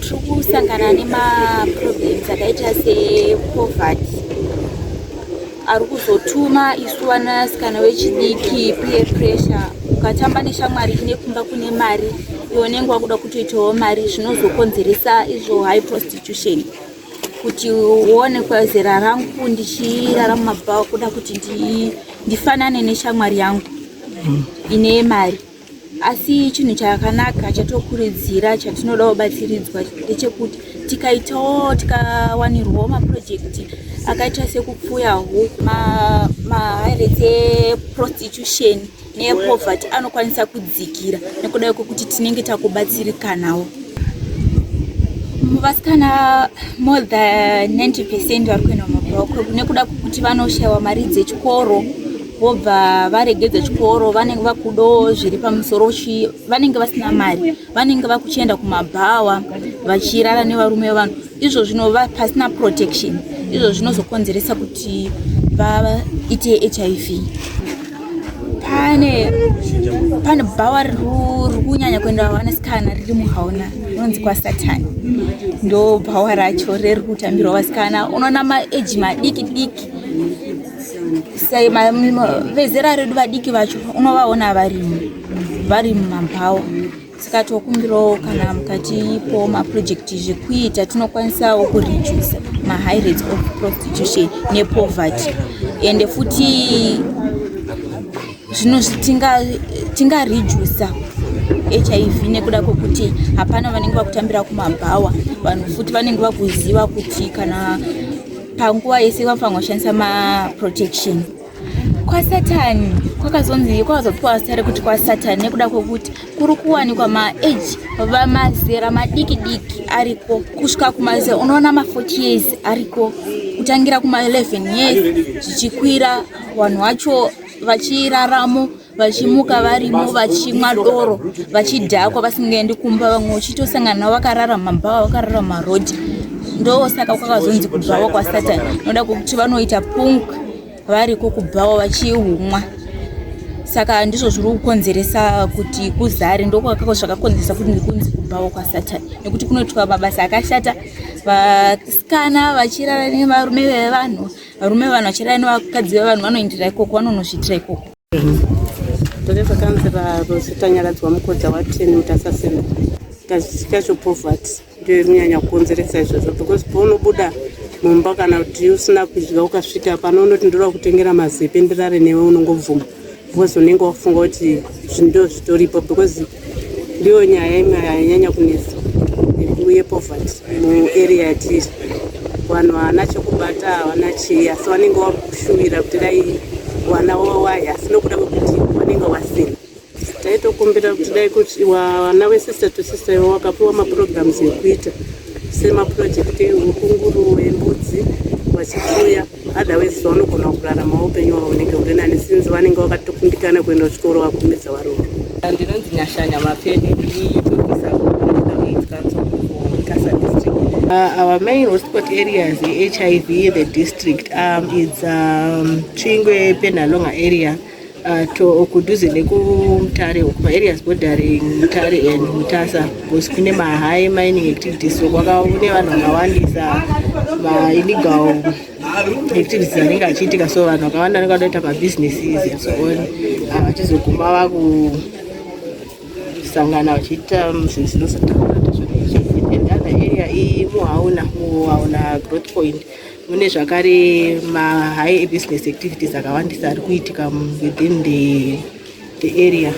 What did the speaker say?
Tiri kusangana nemaproblems akaita sepoverty ari kuzotuma isu vanasikana vechidiki, peer pressure. Ukatamba neshamwari ine kumba kune mari, iwe unenge wakuda kutoitawo mari, zvinozokonzeresa izvo high prostitution. Kuti uone kwazera rangu ndichirarama mabhawa, kuda kuti ndifanane neshamwari yangu ine mari. Asi chinhu chakanaka chatokurudzira, chatinoda kubatsiridzwa ndechekuti tikaitawo, tikawanirwawo mapurojekti akaita sekupfuya huku, mahigh rates eprostitution neepoverty anokwanisa kudzikira nekuda kwekuti tinenge takubatsirikanawo. Vasikana more than 90% vari kuenda mumabhawa nekuda kwekuti vanoshayiwa mari dzechikoro, vobva varegedza chikoro. Vanenge vakudawo zviri pamusoro, vanenge vasina mari, vanenge vakuchienda kumabhawa vachirara nevarume vevanhu. Izvo zvinova pasina protection, izvo zvinozokonzeresa kuti vaite HIV. Pane bhawa riri kunyanya kuenda vanasikana riri muHauna, rinonzi kwaSatani. Ndo bhawa racho riri kutambirwa vasikana. Unoona maage madiki diki, vezera redu vadiki vacho, unovaona varimo, vari mumabhawa. Saka tokumbirawo kana mukatipo mapurojekti zvekuita, tinokwanisawo kuredusa mahigh rates of prostitution nepoverty. Ende futi zvino tingaredusa HIV nekuda kwekuti hapana vanenge vakutambira kumabhawa. Vanhu futi vanenge vakuziva kuti kana panguva yese vanofanira kushandisa maprotection. KwaSatani kwakazonzi, kwakazopiwa zita rekuti kwaSatani nekuda kwekuti kuri kuwanikwa maage, vamazera madiki diki ariko, kusvika kumazera unoona ma40 years ariko, kutangira kuma11 years zvichikwira. Vanhu vacho vachiraramo, vachimuka varimo, vachimwa doro, vachidhakwa, vasingaendi kumba. Vamwe uchitosangana navo vakarara mumabhawa, vakarara mumarodhi. Ndosaka kwakazonzi kubhawa kwaSatani, noda kwekuti vanoita punk variko kubhawa vachihumwa. Saka ndizvo zviri kukonzeresa kuti kuzare. Ndokwakako zvakakonzeresa kuti kunzi kubhawa kwaSatani, nekuti kunoitwa mabasa akashata, vasikana vachirara nevarume vevanhu, varume vevanhu vachirara nevakadzi vevanhu. Vanoendera ikoko, vanonozviitira ikoko. Tore kanzura Rosita Nyaradzwa Mukodza wa10 Mutasa Central. Kazhinji kacho poverty ndiyo iri kunyanya kukonzeresa izvozvo, because paunobuda mumba kana kuti usina kudya, ukasvika pano unoti, "Ndoda kutengera mazepe ndirare newe," unongobvuma because unenge wafunga kuti ndo zvitoripo, because ndiyo nyaya imwe yanyanya kunetsa yepoverty muarea yatiri. Vanhu havana chekubata, havana chii, asi vanenge vakushuvira kuti dai vana wawaya, asi nokuda kwekuti vanenge vasina. Taitokumbira kuti dai kuti vana vesister to sister ivo vakapiwa maprograms ekuita semaproject ehuku, nguruve, mbudzi vachipfuya, otherwise vanogona kurarama upenyu hwavo hunenge huri nani, since vanenge vakatokundikana kuenda kuchikoro, vakurumidza varoora. Ndinonzi Nyashanya Mapeni, ndiri youth officer kuNational AIDS Council for Mutasa District. Our main hotspot areas HIV in the district, it's Chingwe, Penhalonga area, to kudhuze nekuMutare, kumaareas bordering Mutare and Mutasa, because kune mahigh mining activities, so kune vanhu vakawandisa, maillegal activities anenge achiitika. So vanhu vakawanda vanenge vadoita mabusinesses and so on, vachizoguma vakusangana vachiita zvinhu zvinozotapura zvo. And other area imuHauna, muHauna Growth Point, mune zvakare mahigh business activities akawandisa ari kuitika within the area.